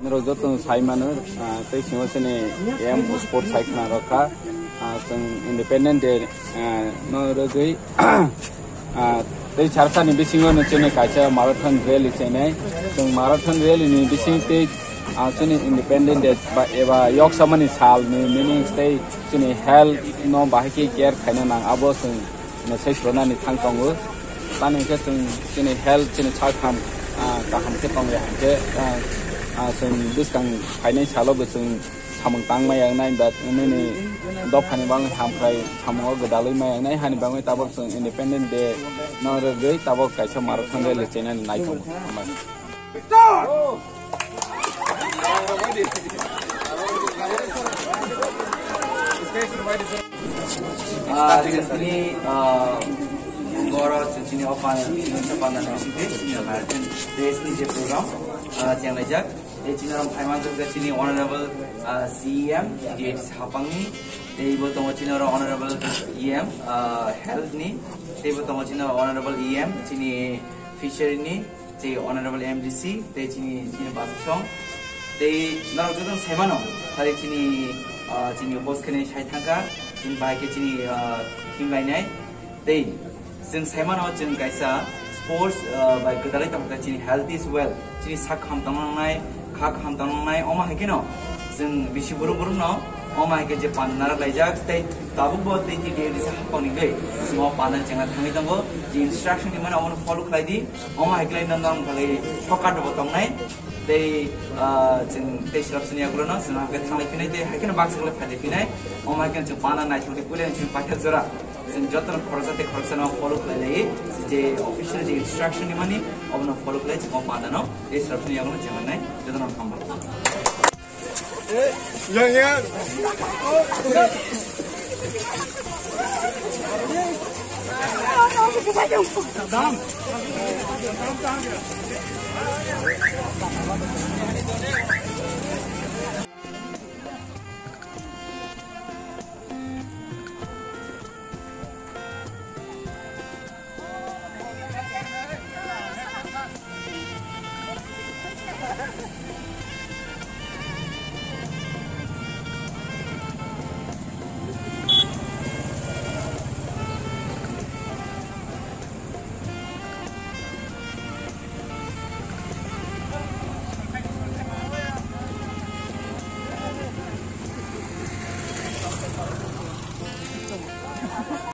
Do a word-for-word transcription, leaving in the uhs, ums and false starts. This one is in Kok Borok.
Norok joto sai mano, ah, tei singo chini M sport sai khna rok kha, ah, chwng independent day, ah, no rwgwi, ah, tei charsa ni bisingo no chini kaisa marathon rally chenai. Chwng marathon rally ni bising tei, ah, chini independent day ba eba yok samani sal ni meaning tei chini health no bahai khe care khaina nang abo chwng no sai srona ni thang tongo. Tani khe chwng chini health, chini sak ham, ah, kaham khe tong ya hwn khe, ah, ah, chwng bwskang phainai salo bo chwng samung tang maya wngnai, ba nini dophani bagwi hamkrai samungo gwdalwi maya wngnai, hani bagwi tabok chwng Independent Day no rwgwi tabok kaisa marathon rally chenani nai tongo. Ah, chini, ah, boro chini opan, chini opan, chini je program, ah, chenglaijak. Tei chini oro phaimanjak chini Honorable, ah, C E M, D H Hapangni. Tei bo tongo chini oro Honorable E M, ah, Health ni. Tei bo tongo chini oro Honorable E M, chini Fishery ni. Tei Honorable M D C, tei chini, chini Basisong. Tei norok joto saimano, tari chini, ah, chini host khe sai thangkha, chini bai khe chini, ah, himlainai. Tei chwng saimano chwng kaisa sports, ah, bai gwdalwi tongkha chini health is wealth. Chini sak ham tongna nangnai, kha ham tongna nangnai, omo hai kheno chwng bisi burum burum no, omo hai khe je panda narwk laijak, tei tabuk bo tei tei tei risa hapang ni gwi chwng o panda chengna thangwi tongo. Je instruction ni mano omono follow khlai di, omo hai khlai nang nang khlai shortcut bo tongnai. Tei, ah, chwng tei swrapsani yagulo no chwng hakhe thanglai phinai tei hai kheno baksa khlai phailai phinai. Omo hai kheno chwng panda naithok tei puila chwng paithak jora. Chwng jotono khoroksa tei khoroksa no follow khlai lai, je official je instruction ni mani, obono follow khlai chwng o panda no tei swrapsani yagulo chwng nai jotono hambai. Yang, yang.